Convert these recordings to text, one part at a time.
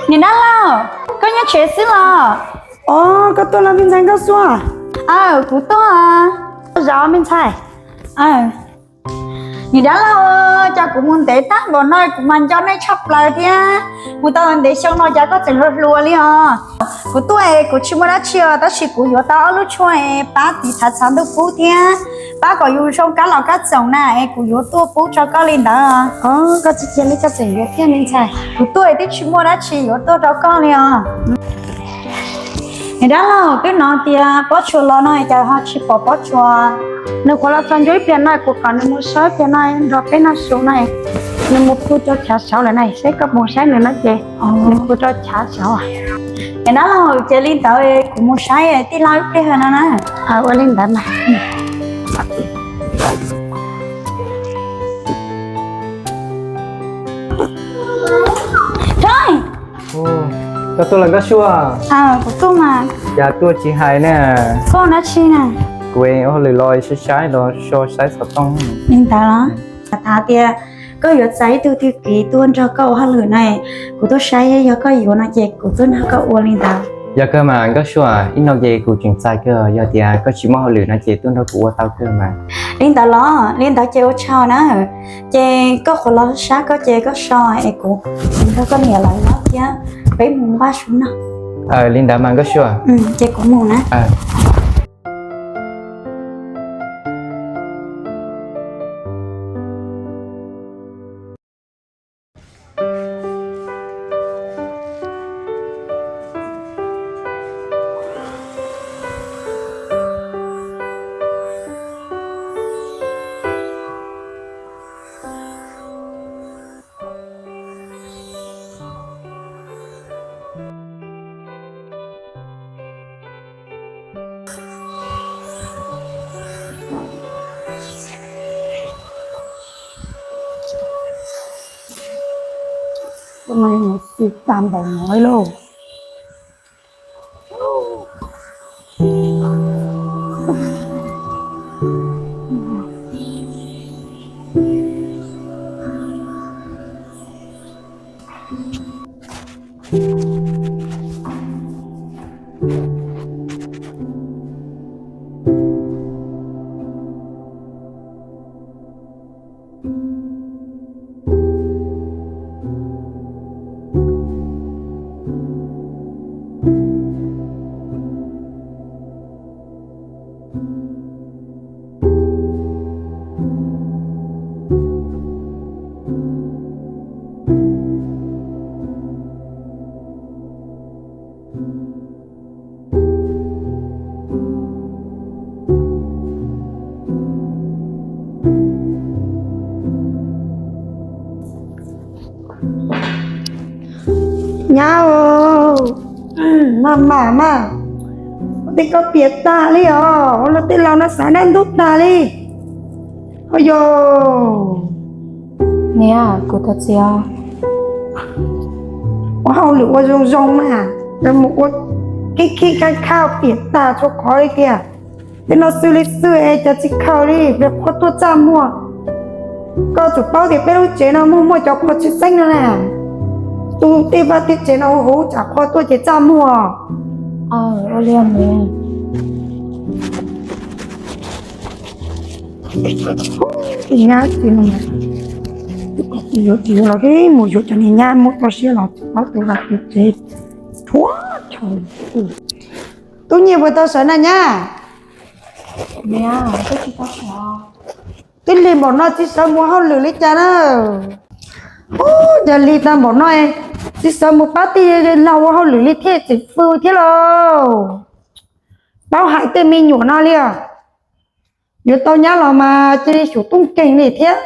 Niam dab laug, koj nyob tsev xwb los? Os, koj tuaj los me ntxhais Nkauj Sua? Aw, kuv tuaj. Zam me ntxhais. Niam dab laug, cas kuv mus ntev tag npaum no kuv mas nco nej tshaj plaws thiab. Mus tau ntev xyoo no cas koj tseem hluas hluas li os. Kuv tuaj es kuv tsis muaj dab tsi os, tab sis kuv yuav tau ob lub tshuaj es pab tiv thaiv txhav ntuj pub thiab pab kom yus zoo kab los kab txoom na, es kuv yuav tuaj pub rau koj li ntawd. Koj tsis cia li koj tseem yuav thiab me ntxhais. Kuv tuaj es twb tsis muaj dab tsi yuav tuaj rau koj li os. Niam dab laug, twb hnov tias Pob Tsuas los no cas ho tsis pom Pob Tsuas? Nws qhuav los txog ntua ib pliag no, kuv kom nws mus so ib pliag no nrog peb noj su no. Nws mus pw rau chav saud lawm na, seb koj mus saib nws no ces nws pw rau chav saud. Niam dab laug, ces li ntawd kuv mus saib tij laug ib pliag no na. Ua li ntawd mas. Koj tuaj los Nkauj Sua? Kuv tuaj mas. Cas tuaj tsis hais na? Koj dab tsi na? Kuv ua hauj lwm los saib saib los so saib xov tooj. Li ntawd los? Tham tias koj yuav txais ib tug twg kiv tuaj nrog koj ua hauj lwm na, kuv tuaj saib yog koj yuav no ces kuv tuaj nrog koj ua li ntawd. Yog kawg mas Nkauj Sua, ib no ces kuv tseem txais kawg, yog tias koj tsis muaj hauj lwm no ces tuaj nrog kuv ua tau kawg mas. Li ntawd los? Li ntawd ces ua tsaug na. Ces koj qhuav los sab koj ces koj so es kuv nrog koj niam lawv nyob thiab, peb mus npaj su noj. Li ntawd mas Nkauj Sua. Ces kuv mus na. Tus no mus xwm tag npaum no lauj. Nyab, maj mam mas, ua tej koj piam tag li os, ua luag tej laus no xav dab ntub tag li. Ho yog, niam, kuv thov txim os. Ua hauj lwm ua zoo zoo mas, mus ua khib khib khaj khaj piam tag txhua qhov li tiag. Tej no xwb li xwb es cov txiv khaws li, peb qhua tuaj txaj muag. Koj tsum paub tias peb lub tsev no muaj muaj cov qhua tshwj xeeb no na. Tus tej vaj tej tsev no huv huv tsam qhua tuaj ces txaj muag. Nyab, tsis yuav tsis yuav los mus yuav cov niag nyab muab tso siab los tsis paub tus vaj tus tsev. Tub Nyiaj puas tau sawv na nyab? Twb lig npaum no tsis sawv mus hauj lwm li cas na? Ub, yog lig tag npaum no tsis sawv mus pab tej laus ua hauj lwm li thiaj tseem fwj thiab lauj. Paub hais tej me nyuam no li os. Yuav tau nyab los mas cia li xyum tub nkeeg li thiab.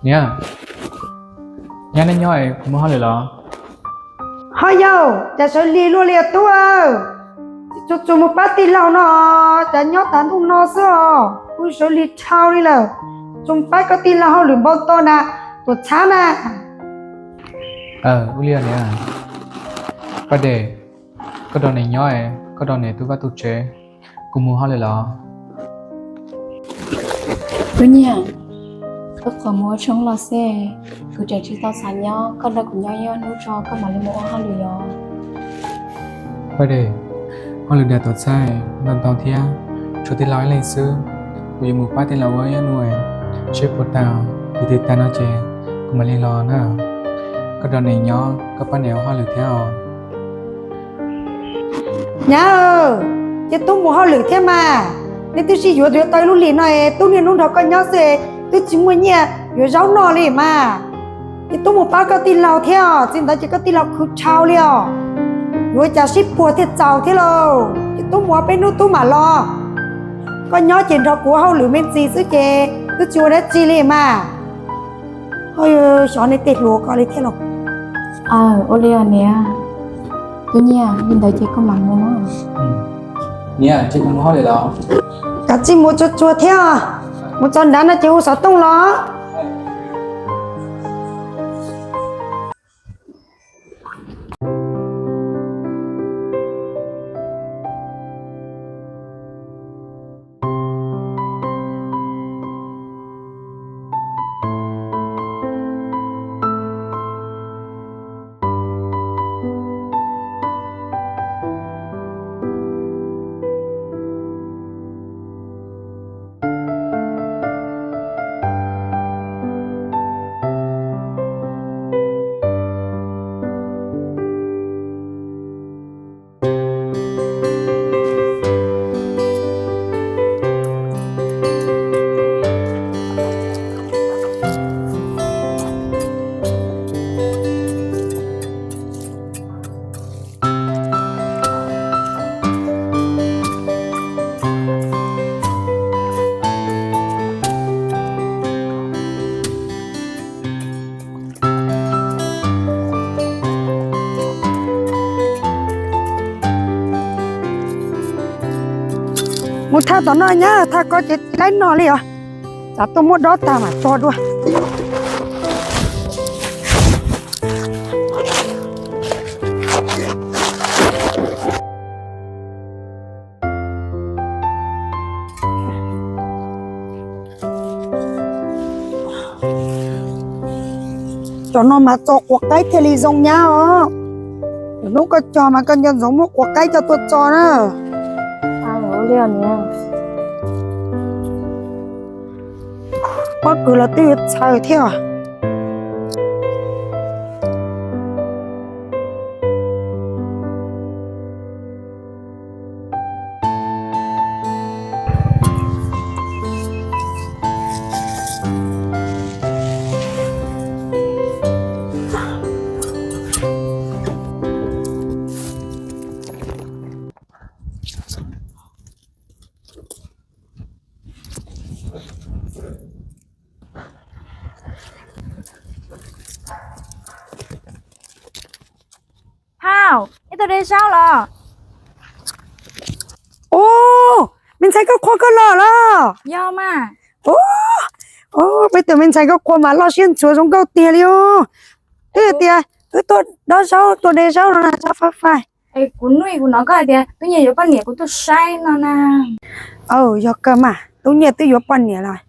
Niam, nyab neb nyob kuv mus hauj lwm los? Ho yau, cas sawv lig luaj li tub aw? Tsuas mus pab tij laug no, cas nyob tas ntuj no xwb os, kuv sawv lig dhau li lawm. Tsuas mus pab koj tij laug hauj lwm npau taws na, tuam txhab na. Ua li niam, Paj Dej, koj rau niam nyob, koj rau niam tu vaj tu tsev, kuv mus hauj lwm los. Tub Nyiaj, wb qhuas mus ua tshoob los xwb, kuv tseem tsis tau xav nyob, koj nrog kuv nyob ib hnub tso koj mam li mus ua hauj lwm os. Paj Dej, hauj lwm dag tuam txhab ntau ntau thiab, tshuav tij laug ib leeg xwb, kuv yuav mus pab tij laug ua ib hnub, seb puas tag, yog tsis tag no ces kuv mam li los na. Koj rau niam nyob, koj pab niam ua hauj lwm thiab os. Nyab, ces tub mus hauj lwm thiab mas, nej twb sib yuav yuav tau ib lub hlis no, tub niaj hnub nrog koj nyob xwb, twb tsis muaj nyiaj yuav zaub noj li mas. Ces tub mus pab koj tij laug thiab, txij ntawd ces koj tij laug khwv dhau li os. Yuav ua cas sib puag thiaj txaus thiab lauj. Ces tub mus peb hnub tub mam los. Koj nyob ces nrog kuv ua hauj lwm me ntsis xwb ces twb tsis ua dab tsi li mas. Xyov nej tej hluas ko li thiab lauj. Ua li os niam. Tub Nyiaj, li ntawd ces koj mam mus. Niam, ces kuv mus hauj lwm los. Kav tsij mus tsuag tsuag thiab, mus txog nrad no ces hu xov tooj los. Mus thaj tom no nyab, thaj ko ces tsis laib noj li os. Tsam tuaj muab dob tag mam tso dua. Cov no mas tso quav qaib thiaj li zoo nyab os. Lwm hnub koj cog mas koj nco ntsoov muab quav qaib coj tuaj tso na. Pob kws los twb yuav txhaws thiab. Phauj, ib tug de zaub los? Ub, me ntxhais Nkauj Qhua koj los los? Yog mas. Ub, peb tus me ntxhais Nkauj Qhua mas loj siab ntxhuav zoo nkauj tiag li os. Twb tias wb tuaj dob zaub tuaj de zaub no na, zaub fab fais. Es kuv nuj kuv hnov koj hais tias Tub Nyiaj yuav poj niam kuv tuaj saib no na. Aw, yog kawg mas, Tub Nyiaj twb yuav poj niam lawm.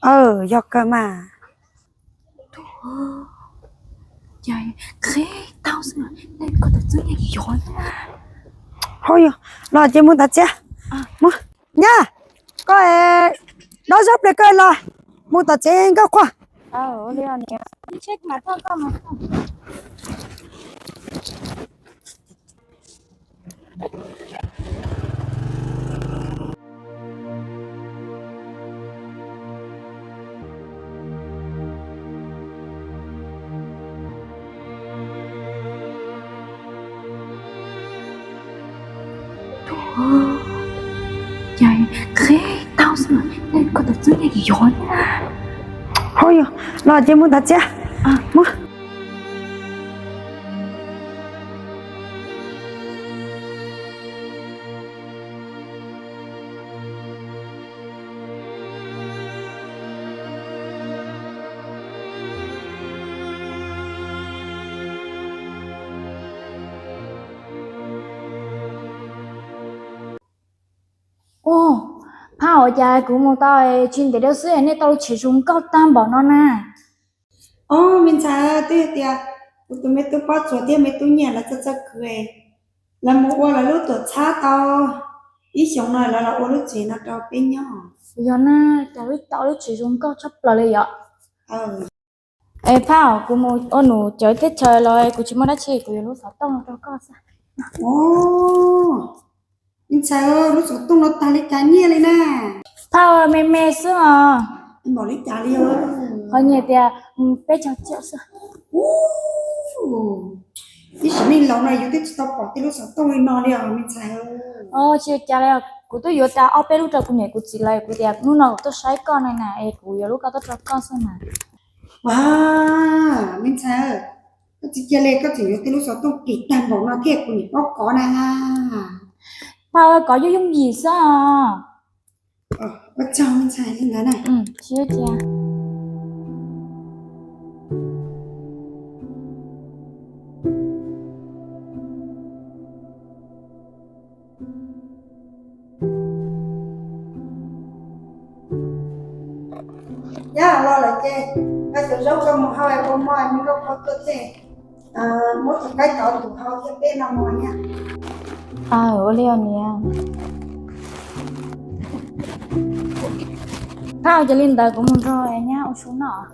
Aw, yog kawg mas. Hauj yog, los ces mus tom tsev. Nyab, koj dob zaub pliag kawg los, mus tom tsev Nkauj Qhua. Hauj yog, los ces mus tom tsev. Mus. Phauj, ua cas kuv mus tau tsis ntev dab xwb nej tau lub tsev zoo nkauj tag npaum no na? Os, me ntxhais, twb yog tias kuv tus me tub Pob Tsuas thiab me tub Nyiaj lawv txawj txawj khwv, lawv mus ua lawv lub tuam txhab tau ib xyoos no lawv los ua lub tsev no rau peb nyob. Yog na, cas lub tau lub tsev zoo nkauj tshaj plaws li yom. Es Phauj, kuv mus ua num cawv teb chaws los kuv tsis muaj dab tsi, kuv yuav lub xov tooj no rau koj xwb. Os, me ntxhais, lub xov tooj no tag li cas nyiaj li na? Phauj, me me xwb os. Npaum li cas li os? Qhov nyiaj tias peb caug tsiaum xwb. Ib sim neej laus no yus twb tsis tau pom tej lub xov tooj li no li os me ntxhais. Tsis cas li, kuv twb yuav tas ob peb lub rau kuv niam kuv txiv lawm, kuv tias hnub no kuv tuaj saib koj no na es kuv yuav lub koj tuaj rau koj xwb na. Ua, me ntxhais, koj tsis cia li, koj tseem yuav tej lub xov tooj kim tag npaum no thiab kuv niam paub kov na. Phauj, kov yooj yooj yim xwb os. Ua tsaug me ntxhais li ntawd na. Yog los lawm ces, koj cov zaub koj mus hau es ua mov, me nkauj Phauj tuaj thiab, muab tus qaib tov tus hau thiab peb noj mov na. Ua li os niam. Phauj, ua li ntawd kuv mus nrog nyab ua su noj.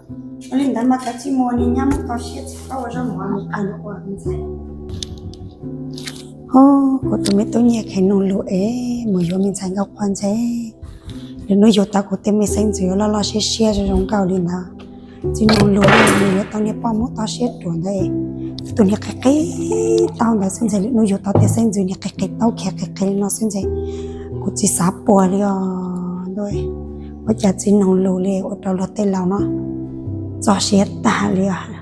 Ua li ntawd mas kav tsij mus, niag nyab muab tau siab tsis txhob ua zaub mov mus qas ua me ntxhais. Kuv tus me tub Nyiaj kheev nug lus es mus yuav me ntxhais Nkauj Qhua ntag. Lwm hnub yug tau kuv tej me xeeb ntxwv yuav loj loj siab siab zoo zoo nkauj li ntawd. Tsis nug lus, nws yuav tau niag poj muab tau siab ruam ntawd, tus niag qis qis taub ntawd xwb ntag. Lwm hnub yug tau tej xeeb ntxwv niag qis qis taub khiav qis qis li no xwb ntag. Kuv tsis xav puas li os ntuj. Ua cas tsis nug lus li, ua rau luag tej laus no txog siab tag li os.